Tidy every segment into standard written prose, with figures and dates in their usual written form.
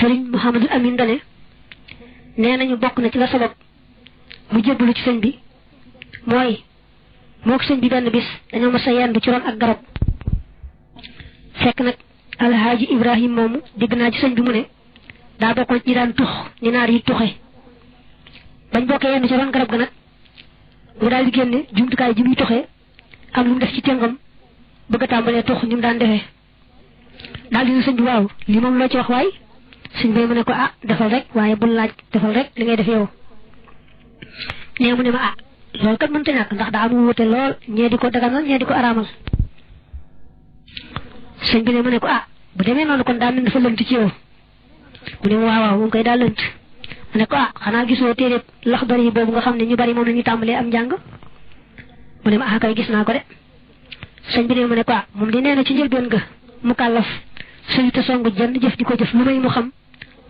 Sëriñ Mouhamadul Amin dane nee nañu bokk na ci la sabab mu jébbalu ci sëñ bi mooy mook sëñ bi benn bis dañoo mas a yendu ci ron ak garab fekk nag alhaaji Ibrahim moomu dégg naa ci sëñ bi mu ne daa bokkoon ci daan tux ni naar yi tuxe bañ bokkee yendu ci ron garab ga nag mu daal di génne jumtukaay ji muy tuxee am lu mu def ci tëngam bëgg a tàmbalee tux ni mu daan defee daal di ne sëñ bi waaw lii moom loo ci wax waay sëñ bi mu ne ko ah defal rek waaye bul laaj defal rek li ngay def yow nee mu ne ma ah loolu kat mënta ñàkk ndax daa am wuute lool ñee di ko daganal ñee di ko araamal sëñ bi ne mu ne ko ah bu demee noonu kon daa mel dafa lënt ci yow mu ne waaw waaw moom koy daa lënt mu ne ko ah xanaa gisoo téere Laxdari yi boobu nga xam ne ñu bari moom la ñu tàmbalee am njàng mu ne ma ah kay gis naa ko de sëñ bi ne mu ne ko ah moom di nee na ci njëlbeen ga mu kàllaf suñu te songu jenn jëf di ko jëf lu may mu xam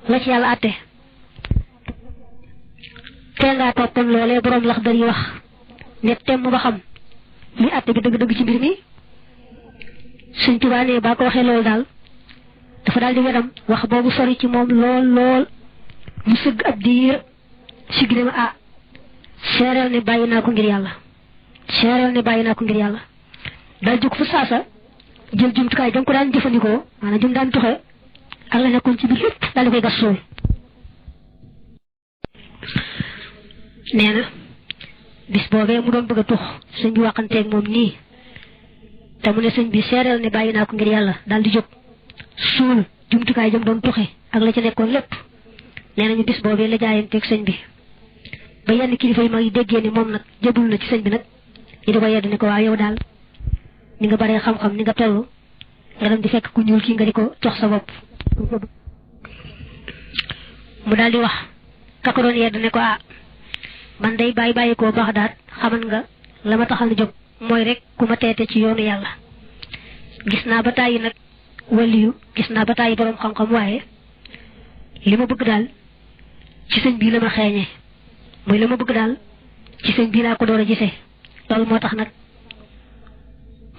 la ci yàlla àtte tee ngaa toppoon loolee boroom Laxdari yi wax ne temm ba xam li àtte bi dëgg-dëgg ci mbir mi Sëñ Tuubaa ne baa ko waxee loolu daal dafa daal di wedam wax boobu sori ci moom lool lool mu sëgg ab diir sigg ne ma ah seereel ne bàyyi naa ko ngir yàlla seereel ne bàyyi naa ko ngir yàlla daal jóg fa saasa jël jumtukaay jam ko daan jëfandikoo maanaam jëm daan tuxe ak la nekkoon ci biir lépp daal di koy gas suul nee na bis boobee mu doon bëgg a tux sëñ bi waxanteeg moom nii te mu ne sëñ bi seereel ne bàyyi naa ko ngir yàlla daal di jóg suul jumtukaay jëm doon tuxe ak la ca nekkoon lépp nee nañu bis boobee la jaayanteeg sëñ bi ba yenn kilifa yi mag yi déggee ni moom nag jëbul na ci sëñ bi nag ñu di ko yedd ne ko waaw yow daal ni nga baree xam-xam ni nga toll nga dem di fekk ku ñuul kii nga di ko jox sa bopp mu daal di wax ka ko doon yedd ne ko ah man day bàyyi koo baax daat xamal nga la ma taxal jóg mooy rek ku ma teete ci yoonu yàlla gis naa ba tàyyi nag waliyu gis naa ba tàyyi boroom xam-xam waaye li ma bëgg daal ci sëñ bii la ma xeeñee mooy la ma bëgg daal ci sëñ bii laa ko door a gisee loolu moo tax nag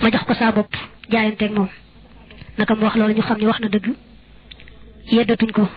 ma jox ko saa bopp jaayanteeg moom naka mu wax loolu ñu xam ne wax na dëgg yeddatuñ ko